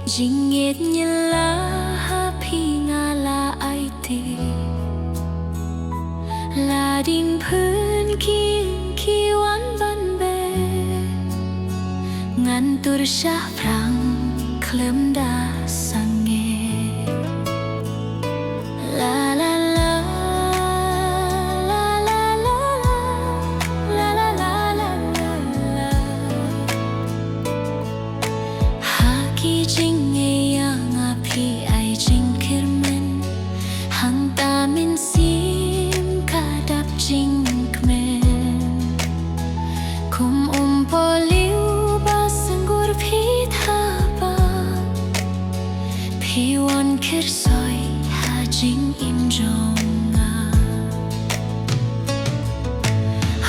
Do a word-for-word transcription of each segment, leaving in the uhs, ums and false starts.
Jingngeit ngi la ha phi nga la aiti. La ding pynkhih ki wan ban beh. Ngan tur shaphrang khlem da sangeh. La la la, la la la la, la la la la la. Ha ki jingngeit ïa nga phi ai jingkyrmen, hangta mynsiem ka dap jingkmen. Kum um pohliew ba sngewbha phi thaba, phi wan kyrsoi ha jingim jong nga.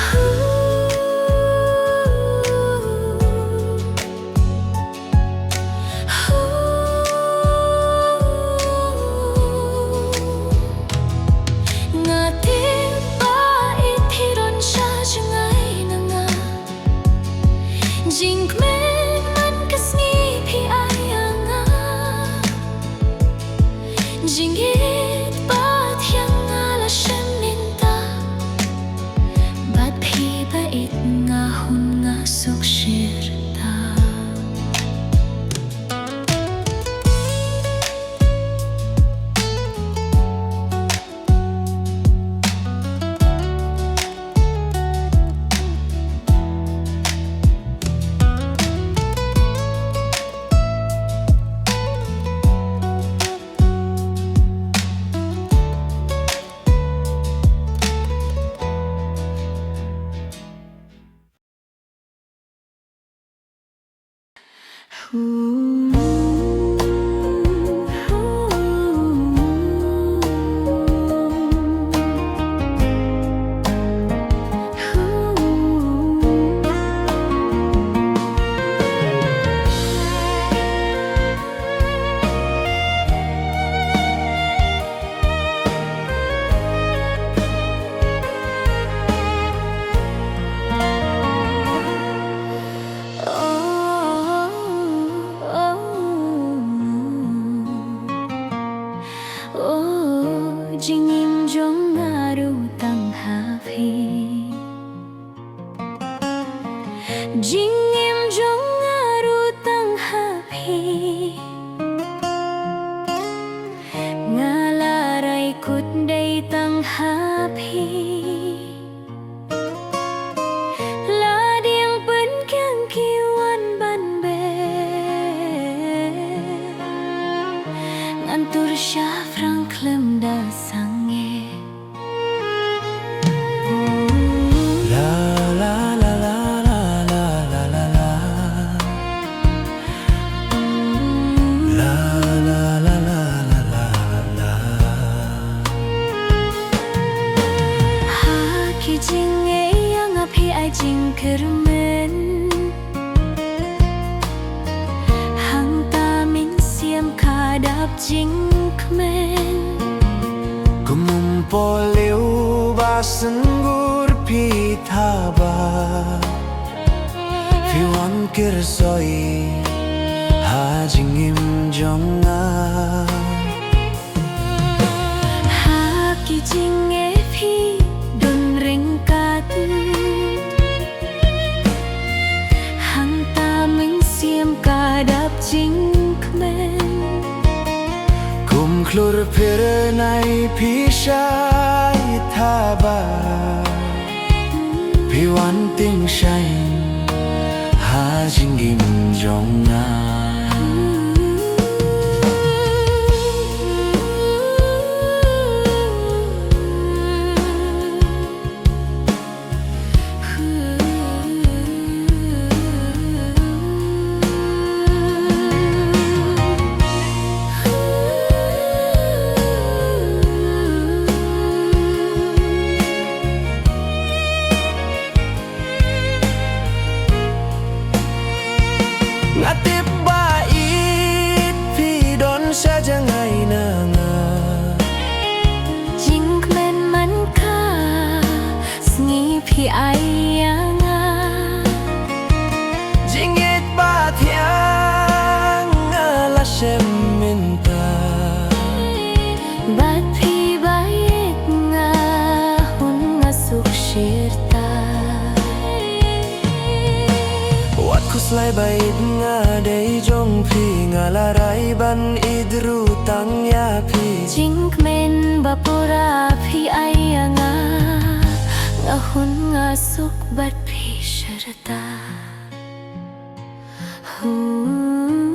Hu, hu, nga tip ba i phi don sha jngai na nga. Jingkmen man ka sngi phi ai ïa nga. Jingngeit bad ïa nga la shem mynta. Bad phi ba ïeit nga hun nga suk shirta. Oh, jingim jong nga ruh tang ha phi. Jingim jong nga ruh tang ha phi. Nga la rai kut dei tang ha phi. La ding pynkhih ki wan ban beh. Ngan tur shaphrang khlem da sangeh. La la la la la la la la la. La la la la la la la. Ha ki jingngeit ïa nga phi ai jingkyrmen. Hangta mynsiem ka dap jingkmen. Kum um pohliew ba sngewbha phi thaba. Phi wan kyrsoi ha jingim jong nga. Ha ki jingngeit phi don ryngkat. Hangta mynsiem ka dap jingkmen. Kum khlur phyrnai phi shait thaba. Phi wan tyngshaiñ ha jingim jong nga. Nga tip Ba ïeit nga dei jong phi, nga la rai ban ïeit ruh tang ïa phi. Jingkmen ba pura phi ai ïa nga, nga hun nga suk bad phi sha rta. Hu.